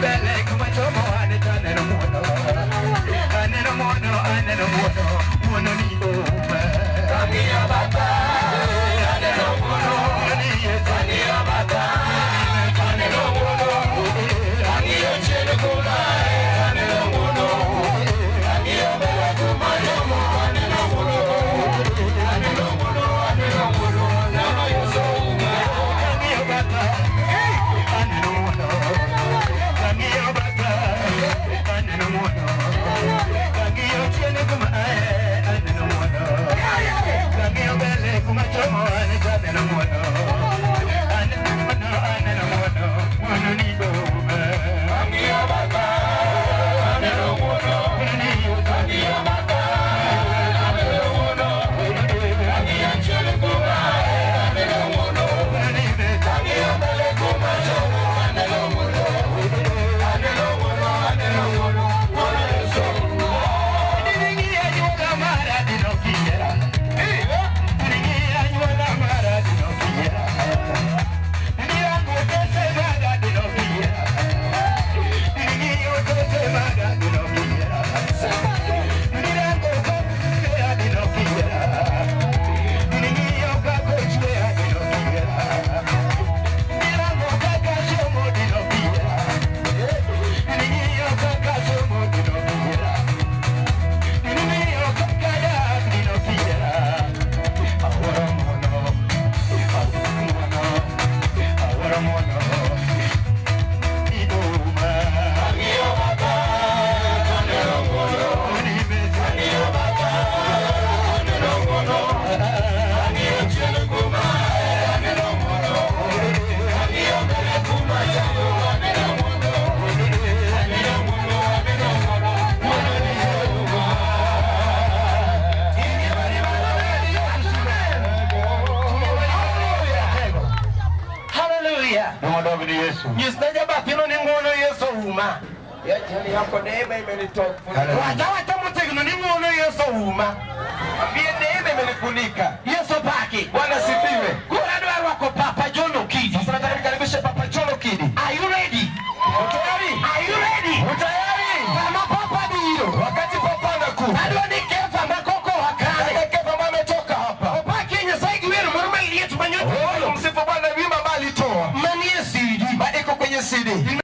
mbele kuma chomo ane to aneno ng'wono. Aneno ng'wono, aneno ng'wono, ng'wono ni uma. Kang'iyo batha, aneno ng'wono, kang'iyo batha, aneno ng'wono, kang'iyo chien kuma aneno ng'wono, kang'iyo mbele kuma chomo aneno ng'wono, aneno ng'wono, aneno ng'wono, ng'wono Yesu uma. Kang'iyo batha, aneno ng'wono, kang'iyo batha, aneno ng'wono, kang'iyo chien kuma aneno ng'wono, kang'iyo mbele kuma chomo aneno ng'wono, aneno ng'wono, aneno ng'wono, ng'wono ni uma. Kang'iyo batha, aneno ng'wono, kang'iyo batha, aneno ng'wono, kang'iyo chien kuma aneno ng'wono, kang'iyo mbele kuma chomo aneno ng'wono, aneno ng'wono, aneno ng'wono, ng'wono Yesu. Dingi anyuola mara dino kiera, dingi anyuola mara dino kiera, dingi otese maga dino kiera, dingi otese maga dino kiera, dingi kokea dino kiera, dingi okako chwea dino kiera, dingi kaka somo dino kiera, dingi kaka somo dino kiera. Dingi kaka dak dino kiera. Awuoro ng'wono, awuoro ng'wono, awuoro ng'wono. Iduma. Ang'iyo batha, aneno ng'wono. Ang'iyo batha, aneno ng'wono. Ang'iyo chien kuma aneno ng'wono. Ang'iyo mbele kuma chomo aneno ng'wono. Aneno ng'wono, aneno ng'wono, ng'wono ni uma. Hallelujah. Duong' ni Yesu. Nyis ne jabathino ni ng'wono Yesu uma. Jirani yako neema imenitoa. Wacha wacha motegno ni ng'wono Yesu uma. Ambie neema imenifunika. Yesu paki. Bwana sifiwe. Koro adwa rwako Papa John Okidi. Sasa nataka nikaribishe Papa John Okidi. Are you ready? Utayari? Are you ready? Utayari? Sama Papa biro. Wakati Papa anakuja. Adwa ni Kefa makoko hakane. Dada Kefa ambaye ametoka hapa. Opaki Nyasaye gi wer moro maliet manyocha Oh, msifu Bwana wimbo ambao alitoa. manie CD. Ba iko kwenye CD.